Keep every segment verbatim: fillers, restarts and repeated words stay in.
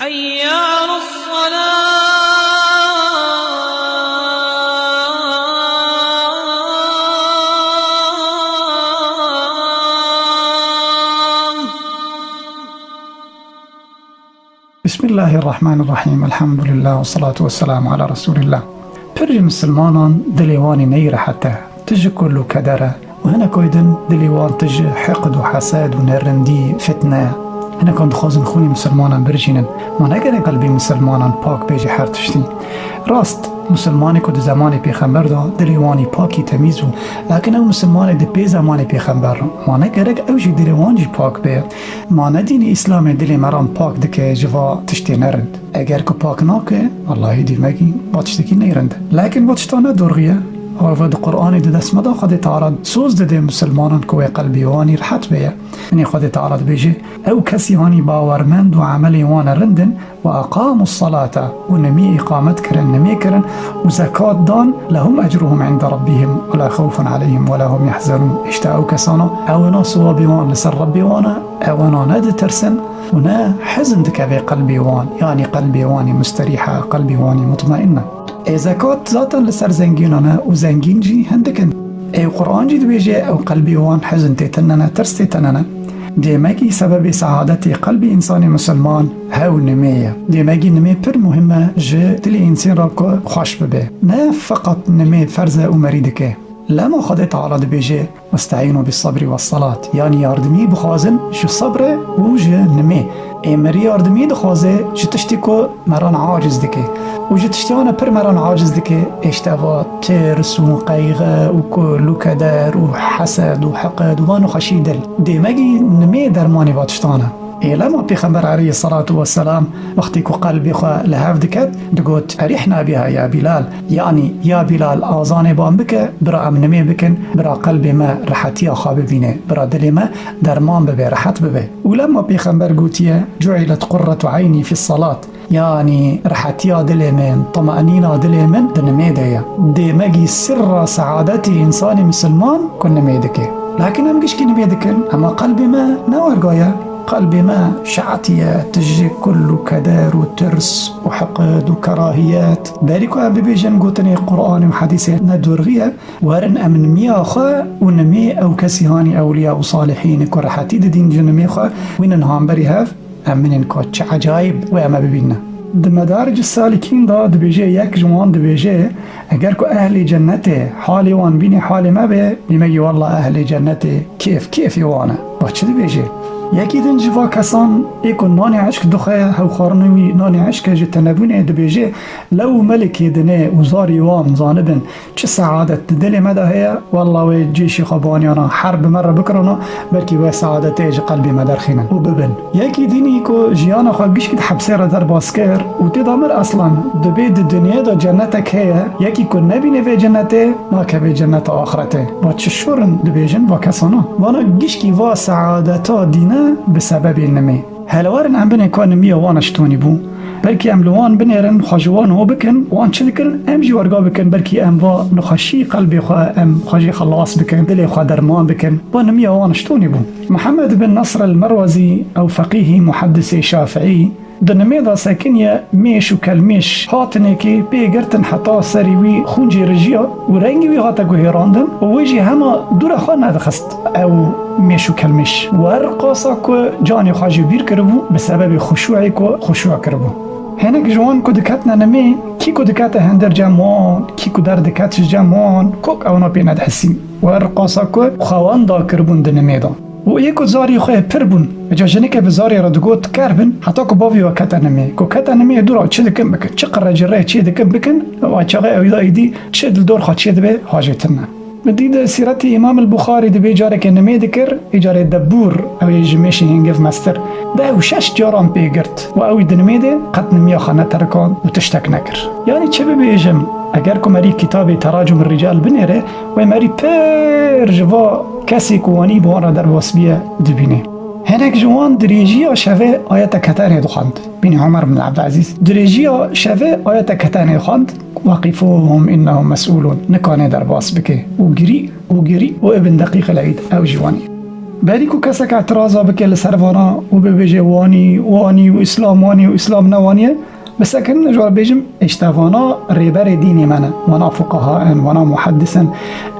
حي على الصلاة. بسم الله الرحمن الرحيم. الحمد لله والصلاة والسلام على رسول الله. Pir ji misilmanan dilê wan ê neyê rehet e. Tije kul û keder e. Û hinek wê din dilê wan tije hiqd û hesed û nerindî, fitne. Hinekan dixwazin xûnê misilmanan birjînin. Ma ne gerek qelbê misilmanan pak bê ji her tiştî. Rast, misilmanê ku di zemanê pêxember de dilê wan ê pakî temîz bû. Lakin ew misilmanê di pê zemanê pêxember re. Ma ne gerek ew jî dilê wan jî pak bê. Ma ne dînê Îslamê dilê me ran pak dike ji va tiştê nerind. Eger ku pak nake, wellahî dîmegî va tiştekî neyrind e. Lakin va tişta ne dorxî ye. Ava di Qur'anê di dest me de Xwedê Teala soz dide misilmanan ku wê qelbê wan î rihet bêye. Hinê Xwedê Teala dibêje, ew kesî hanî bawermend û emelê wan e rind in, "وأقاموا الصلاة", û nimî îqamet kirin, nimê kirin, û zekat dan, "لهم أجرهم عند ربهم ولا خوف عليهم ولا هم يحزنون". Îşte ew kesana, ewena siwabê wan li ser Rebbê wan e, ewena ne ditirsin û ne hizn dikeve qelbê wan, yanî qelbê wan ê musterîh e, qelbê wan ê mutmaîn e. Ê zekat zaten li ser zengînan e û zengîn jî hindik in. Ê Qur'an jî dibêje, ew qelbê wan hizn tê tine ne, tirs tê tine ne. Dêmegî sebebê seadetê qelbê însanê misilman hew nimê ye. Dêmegî nimê pir muhim e ji dilê însên re ku xweş bibe. Ne feqet nimê ferz e û merî dike. Lema Xwedê Teala dibêje, "واستعينوا بالصبر والصلاة." Yanî yardimî bixwazin ji sebre û ji nimê. Ê merî yardimî dixwaze ji tiştê ku me ran aciz dike. Û ji tiştê wan e pir me ran aciz dike, îşte va tirs û qeyxe û kul û keder û hesed û heqid û van û xweşî dil. Dêmegî nimê dermanê va tiştan e. Ê lema Pêxember aleyhisselatu vesselam wextê ku qelbê xwe li hev diket, digot, "أرحنا بها يا بلال." Yanî, ya Bilal, azanê ban bike, bira em nimê bikin, bira qelbê me rehetiya xwe bibîne, bira dilê me derman bibe, rehet bibe. Û lema Pêxember gotiye, "جعلت قرة عيني في الصلاة." Yanî, rehetiya dilê min, tumenîna dilê min di nimê de ye. Dêmegî sirra seadetê însanê misilman ku nimê dike. Lakin em gişkî nimê dikin, ema qelbê me ne werga ye. Qelbê me şe'etî ye, tije kul û keder û tirs û heqid û kerahiyet. Berî ku em bibêjin gotinê Qur'anê û hedîsê ne dorxî ye, werin em nimiya xwe û nimê ew kesî hanî ewliya û salihîn ku rehetî didîn ji nimê xwe, wînin hamberî hev, em binên ku çi ecayîb wê em ê bibînin. Di Medaricus Salikîn de dibêje, yek ji wan dibêje, eger ku ehlê cennetê halê wan bînê halê me be, dêmegî wella ehlê cennetê kêf kêfê wan e. Va çi dibêje? Yekî din ji va kesan ê ku nanê eşk dixwe, hewxwarinê wî nanê eşk e, ji tenebûnê dibêje, lew û melikê dinê û zarî wan zanibin çi seadet di dilê me de heye, wella wê cêşê xwe baniyana, her bi me re bikirana, belkî wê seadetê ji qelbê me derxînin û bibin. Yekî dînî ku jiyana xwe gişkî di hepsê re derbas kir û tê de mir, eslan dibê di dinyê de cennetek heye, yekî ku nebîne vê cennetê, nakeve cenneta axretê. Va çi şorin dibêjin va kesana. Vana gişkî va seadeta dîne bi sebebê nimê. Hele werin em binê ka nimiya wan ji tonî bû. Belkî em li wan binêrin, xwe ji wan ho bikin, wan çi dikin, em jî werga bikin, belkî em va nexweşî qelbê xwe, em xwe jê xelas bikin, dilê xwe derman bikin. Va nimiya wan ji tonî bû. Mihemed bin Nasr el-Merwezî, ew feqîhî, muhedisê şafiî, di nimê de sekiniye, mêş û kelmêş hatinekê pê girtin heta serê wî xûn jê rijiya û rengê wî hate guhêrandin û wê jî hema dûra xwe nedixist ew mêş û kelmêş. Wer qasa ku canê xwe jê bîr kiribû bi sebebê xuşûê ku xuşû kiribû. Hinek ji wan ku diketine nimê, kî ku dikete hinder cem wan, kî ku derdiket ji cem wan, kok ewna pê nedihesîn. Wer qasa ku xwe wan dakiribûn di nimê de. Û ê ku zarî xwe pir bûn, ca jinike bi zarê re digot, ker bin, heta ku bavê we kete nimê. Ku kete nimê, dûra çi dikin bikin, çi qirrecirreyê çê dikin bikin, wa çaxê ew da êdî çi li dor xwe çê dibe, hajê tune. Min dî di sîretê Îmam el Buxarî dibê careke nimê dikir, ê carê debûr, ew ê ji mêşê hêngiv mestir. Deh û şeş caran pê girt. Û ew ê di nimê de qet nimiya xwe neterikand û tiştek nekir. Yanî çi bibêjim, eger ku merî kitabê Teracum Rical binêre, wê merî pir ji va kesê ku wanî bi wan re derbas biye dibîne. Hinek ji wan dirêjiya şevê ayeta ketenê dixwend. Bînî Omer bin Abdulaziz. Dirêjiya şevê ayeta ketenê dixwend. "وقفوهم إنهم مسئولون." Nikane derbas bike. Û girî, û girî, û Ibn Deqîq el-Eîd, ew jî wanî. Berî ku kesek etiraza bike li ser vana û bibêje wanî, wanî û Îslam wanî û Îslam ne wanî ye, bisekin ji we re bêjim, îşte vana rêberê dînê me ne, vana fuqaha in, vana muheddis in.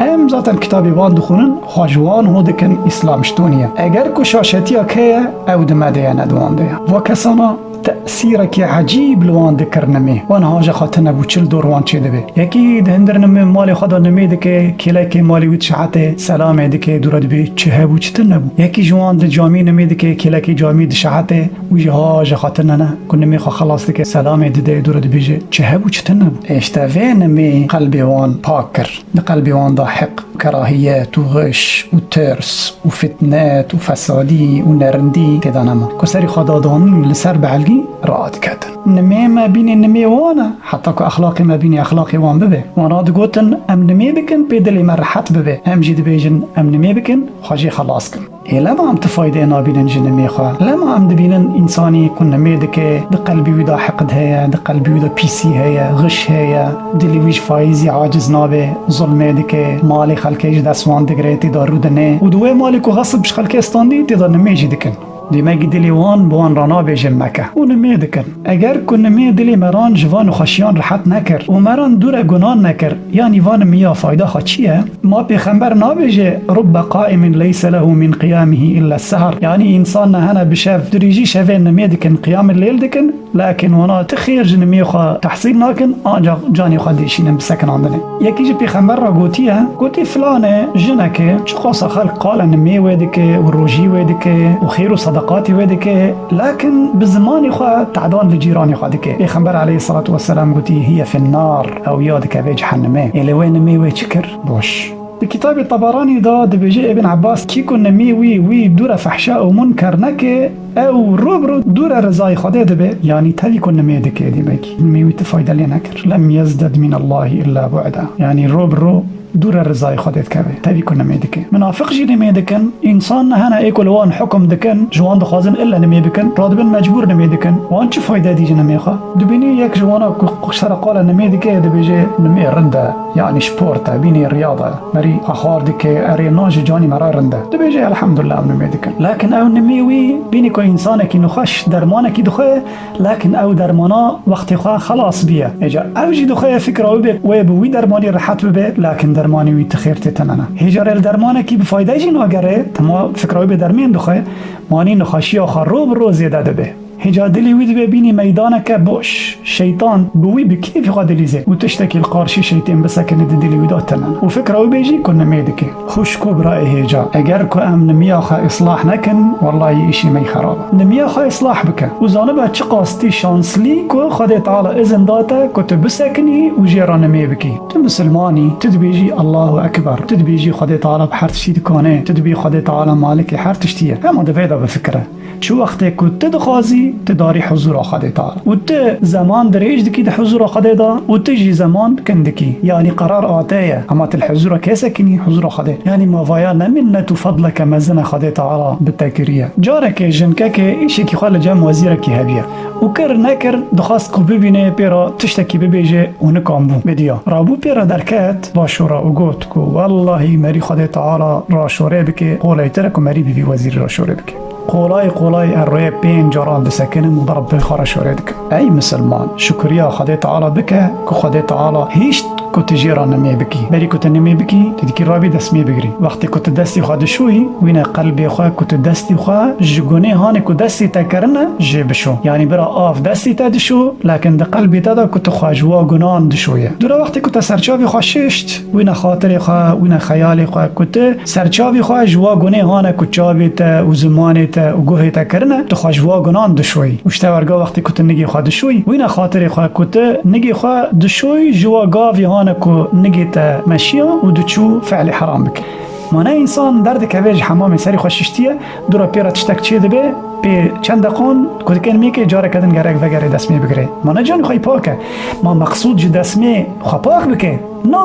Em zaten kitabê wan dixwînin, xwe ji wan ho dikin, Îslam ji to nî ye. Eger ku şaşetiya kê ye, ew di me de ye, ne di wan de ye. Va kesana tesîrekî ecîb li wan dikir nimê. Wan haja xwe tune bû, çi li dor wan çêdibe. Yekî dihindir nimê malê xwe de nimê dike, kêlekê malê wî dişehete, selamê dike, dû re dibê, çi hebû, çi tune bû. Yekî ji wan di camî nimê dike, kêlekê camî dişehete, wî jî haja xwe tune ne, ku nimê xwe xelas dike, selamê dide, dû re dibêje, çi hebû, çi tune bû. Ê, îşte vê nimê qelbê wan pak kir. Di qelbê wan de heq, kerahiyet û xiş û tirs û fitnet û fesadî û nerindî tê de nema. Ku serî xwe dadanîn li ser behelgî radiketin. Nimê me bînê nimê wan e, heta ku exlaqê me bînê exlaqê wan bibe. Wana digotin, em nimê bikin, pê dilê me rehet bibe. Em jî dibêjin, em nimê bikin, xwe jê xelas kin. Ê lema em ti faydeyê nabînin ji nimê xwe. Lema em dibînin însanî ku nimê dike, di qelbî wî de hiqd heye, di qelbî wî de pîsî heye, xiş heye, dilê wî ji faîzî aciz nabe, zulmê dike, malê xelkê ji dest wan digire, tê de rûdine û di wê malê ku xesib ji xelkê standî, tê de nimê jî dikin. Dêmegî dilê wan bi wan re nabêje meke û nimê dikin. Eger ku nimê dilê meran ji van nexweşiyan rehet nekir û meran dûre gunan nekir, yanî van nimiya fayda xwe çi ye? Ma pêxember nabêje, "Rubbe qaimin leyse lehu min qiyamihi illa sehar." Yanî însan ne hene bi şev, dirêjî şevê nimê dikin, qiyamil leyl dikin, lakin wana ti xêr ji nimê xwe tehsîl nakin, ancak canê xwe dêşînin bi sekinandinê. Yekî ji pêxember re gotiye, gotî, "Filane jineke çiqasa xelk qala nimê wê dike û rojî wê dike û xêr û sedeqatî wê dike, lakin bi zimanê xwe te'dan li cîranê xwe dike." Pêxember aleyhisselatu vesselam gotî, "Hiye finnar." Ew ya dikeve cehennemê. Ê lê wê nimê wê çi kir? Boş. Di kitabê Taberanî de dibêje Ibn Abbas, kî ku nimê wî, wî dûre fehşa û munker neke, ew rû bi rû dûre rizayê Xwedê dibe. Yanî tevî ku nimê dike, demek nimê wî ti fayde lê nekir. Lem yezded min Allahi illa bu'da. Yanî rû bi rû dûre rizayê Xwedê dikeve. Tevî ku nimê dike. Minafiq jî nimê dikin. Însan ne hene ê ku li wan hukum dikin, ji wan dixwazin ille nimê bikin, radibin mecbûr nimê dikin. Wan çi fayde dî ji nimê xwe? Dibînî yek ji wana ku, ku sere qala nimê dike, dibêje, "Nimê rind e, yanî sport e, bînî riyada, merî xwe xwar dike, erê nan ji canî me re rind e." Dibêje, "Elhamdulillah, em nimê dikin." Lakin ew nimê wî, bînî ku însanekî nexweş dermanekî dixwe, lakin ew dermana wextê xwe xelas biye. Êca ew jî dixwe fikra wî bê, wê bi wî dermanî rehet bibe, lakin dermanî wî ti xêr tê tenene. Hêca rê li dermanekî bi fayde jî nagere, tema fikra wî bê dermên dixwe, manî nexweşiya xwe ro bi ro zêde dibe. Hêca dilê wî dibe bînî meydaneke boş. Şeytan bi wî bi kêfî xwe dilîze û tiştekî li qarşî şeytên bisekine di dilê wî de tene. Û fikra wî bê jî ku nimê dike. Xwişk û birayê hêca, eger ku em nimiya xwe islah nekin, wellahî îşê me yî xerab e. Nimiya xwe islah bike û zanibe çiqas tî şanslî ku Xwedê Teala izin date ku tu bisekinî û jê re nimê bikî. Tu misilmanî, tu dibêjî Allahu Ekber, tu dibêjî Xwedê Teala bi her tiştî dikane, tu dibî Xwedê Teala malikê her tiştî ye. Hema di vê de bifikire. Çi wextê ku tu dixwazî, tu darî huzûra Xwedê Teala. Û tu zeman dirêj dikî di huzûra Xwedê de û tu jî zeman kin dikî. Yanî qerar a te ye. Hema tu li huzûra kê sekinî? Huzûra Xwedê. Yanî mavaya ne minnet û fedleke mezin e Xwedê Teala bi te kiriye. Carekê jinkekê îşekî xwe li cem wezîrekî hebiye. Û kir nekir, dixwest ku bibîne pê re tiştekî bibêje û nikan bû. Bêdiya. Rabû pê re derket, va şora û got ku, "Wellahî merî Xwedê Teala raşorê bike, qoleytir e ku merî bibî wezîrî raşorê bike." Qolay qolay ez rê pênc caran disekinim û bi Rebbê xwe re şorê dikim. Ey misilman, şukriya Xwedê Teala bike ku Xwedê Teala hîşt ku tu jê re nimê bikî. Berî ku tu nimê bikî, tu dikî rabî destmê bigirî. Wextê ku tu destê xwe dişoyî, wîne qelbê xwe ku tu destê xwe ji gunê hanê ku destê te kirine jê bişo. Yanî bira av destê te dişo, lakin di qelbê te de ku tu xwe ji wa gunan dişoye. Dûre wextê ku te serçavê xwe şişt, wîne xatirê xwe, wîne xeyalê xwe ku tu serçavî xwe ji wa gunê hane ku çavê te û zimanê te û guhê te kirine, tu xwe ji wa gunan dişoyî. Û ji te werga wextê ku tu nigê xwe dişoyî, wîne xatirê xwe ku tu nigê xwe dişoyî ji wa gavî hane ku nigê te meşiya û diçû fe'lê heram bike. Ma ne însan derdikeve ji hemamê serê xwe şiştiye, dûra pê re tiştek çê dibe, pê çend deqan ku dikin mêkê careke din gerek vegere destmê bigire. Ma ne canê xwe yî pak e. Ma meqsûd ji destmê xwe pak bike. Na,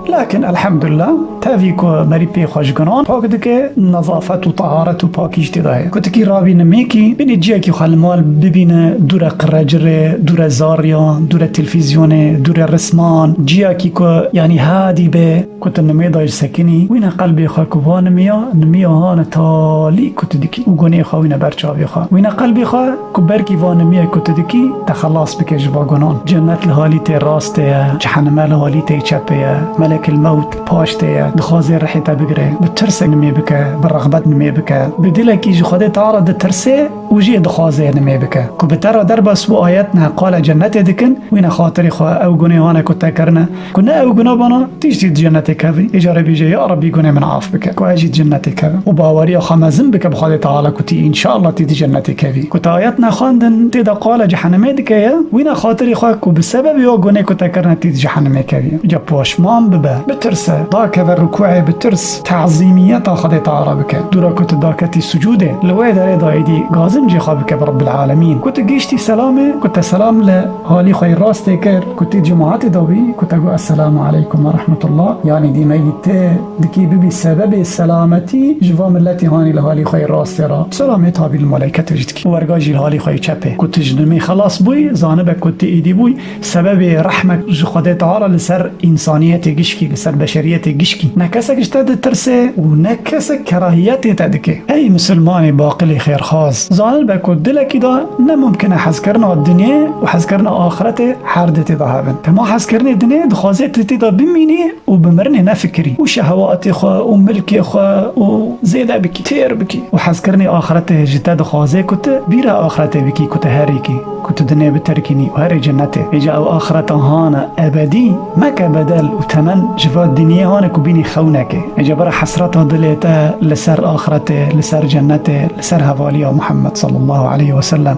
lakin elhamdulillah, tevî ku merî pê xwe ji gunan pak dike, nezafet û teharet û pakî jî tê de heye. Ku tikî rabî nimêkî, bînî ciyekî xwe li mal bibîne, dûre qirecirê, dûre zariyan, dûre televîzyonê, dûre risman, ciyekî ku, yanî, hadî be, ku tu nimê de ji sekinî, wîne qelbê xwe ku va nimiya, nimiya hane talî ku tu dikî û gunê xwe wîne ber çavê xwe. Wîne qelbê xwe ku berkî va nimiyê ku tu dikî, te xelas bike ji va gunan. Cennet li halî tê rastê ye, cehenime li halî tê çepê ye, melekil mewt paş tê ye, dixwaze rihê te bigire. Bi tirsê nimê bike, bi rexbet nimê bike. Bi dilekî ji Xwedê Teala ditirsê û jê dixwaze nimê bike. Ku bi te re derbas bû ayet ne, qala cennetê dikin, wîne xatirê xwe ew gunê hane ku te kirine. Ku ne ew guna bana, tî jî di cennetê kevî. Îcarê bêje, ya Rabbî, gunê min af bike. Ku ez jî di cennetê kevim. Û baweriya xwe mezin bike bi Xwedê Teala ku tî, înşallah, tî di cennetê kevî. Ku te ayet nexwendin, tê de qala cehennemê dike ye, wîne xatirê xwe ku bi sebebê o gunê ku te kirine tî di cehennemê kevî. Ca poşman bibe, bitirse, dakeve rukûê, bitirs, tazîmiyeta Xwedê Teala bike. Dûra ku tu daketî sucûdê, li wê derê de êdî gazincê xwe bike bi Rabbil Alemîn. Ku tu gihiştî selamê, ku te selam li halî xwe yê rastê kir, ku tê cemaetê de bî, ku te got, "Esselamu aleykum ve rahmetullah." Yanî dîmegî tê dikî bibî sebebê selametî ji va miletî hanî li halî xwe yê rastê re. Selamê tabî li meleyketê jî dikî. Werga jî li halî xwe yê çepê. Ku tu ji nimê xelas bûyî, zanibe ku tu êdî bûyî sebebê rehmek ji Xwedê Teala li ser însaniyetê gişkî, li ser beşeriyetê gişkî. Ne kesek ji te ditirsê û ne kesek kerahiyetê te dike. Ey misilmanê baqilê xêrxwaz, zanibe ku dilekî de ne mumkin e hezkirina dinyê û hezkirina axretê her di tê de hebin. Tema hezkirinê dinê dixwaze tu tê de bimînî û bi mirinê nefikirî û şehewatê xwe û milkê xwe û zêde bikî, têr bikî. Û hezkirinê axretê ji te dixwaze ku tu bîra axretê bikî, ku tu herîkî, ku tu dinê biterkînî û herê cennetê. Êca ew axreta hana ebedî meke bedel û temen ji va dinyê hane ku bînî xewnekê. Êca bira hesreta dilê te li ser axretê, li ser cennetê, li ser hevaliya Muhammed sallallahu aleyhi ve sellem,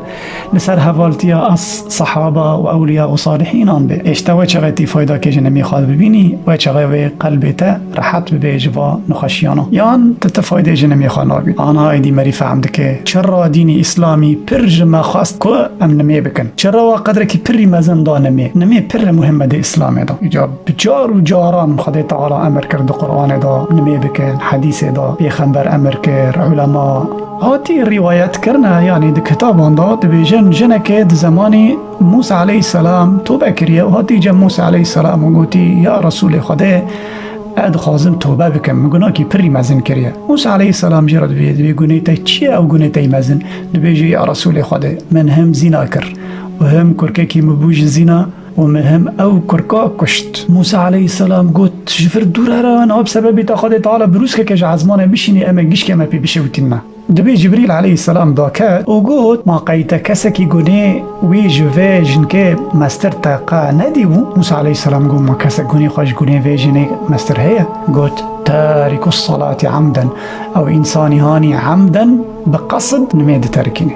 li ser hevaltiya as sahaba û ewliya û salihînan be. Êşte we çaxê tî faydakê ji nimê xwe bibînî, we çaxê wê qelbê te rehet bibe ji va nexweşiyana. Yan tu ti faydê ji nimê xwe nabî. Ana êdî merî fehm dike. Çira dînî îslamî pir ji me xwest ku em nimê bikin. Çira wa qedrekî pirî mezin da nimê. Nimê pir muhim e di îslamê de. Îca bi car û caran Xwedê Teala emir kir di Qur'anê de nimê bikin, hedîsê de pêxember emir kir, ulema. Hatî rîwayet kirine, yanî di kitaban de dibêjin jinekê di zemanî Mûsa aleyhisselam tobe kiriye û hatî cem Mûsa aleyhisselam û gotî, "Ya Resûlê Xwedê, ez dixwazim tobe bikim, min gunakî pirî mezin kiriye." Mûsa aleyhisselam jê re dibê, dibê, "Gunê te çi ye ew gunê te yî mezin?" Dibêje, "Ya Resûlê Xwedê, min him zîna kir û him kurkekî min bû ji zîna û min him ew kurka kuşt." Mûsa aleyhisselam got, "Ji vir dûr here, niha bi sebebê te Xwedê Teala birûskeke ji ezmanê bişînî, em ê gişkê me pê bişewitînine." Dibê Cibrîl aleyhisselam daket û got, "Ma qey te kesekî gunê wî ji vê jinkê mestir te qe nedîbû?" Mûsa aleyhisselam got, "Ma kesek gunê xwe ji gunê vê jinê mestir heye?" Got, "Tarikus salati amden, ew însanî hanî emden bi qesid nimê diterkînê."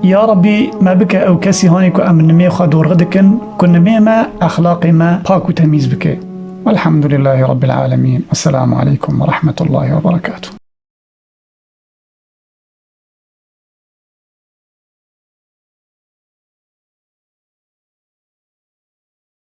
Ya Rabbî, me bike ew kesî hanî ku em nimê xwe dorxe dikin, ku nimê me exlaqê me pak û temîz bike. Welhamdulillahî Rabbil Alemîn. Esselamu aleykum ve rahmetullahî ve berekatuh.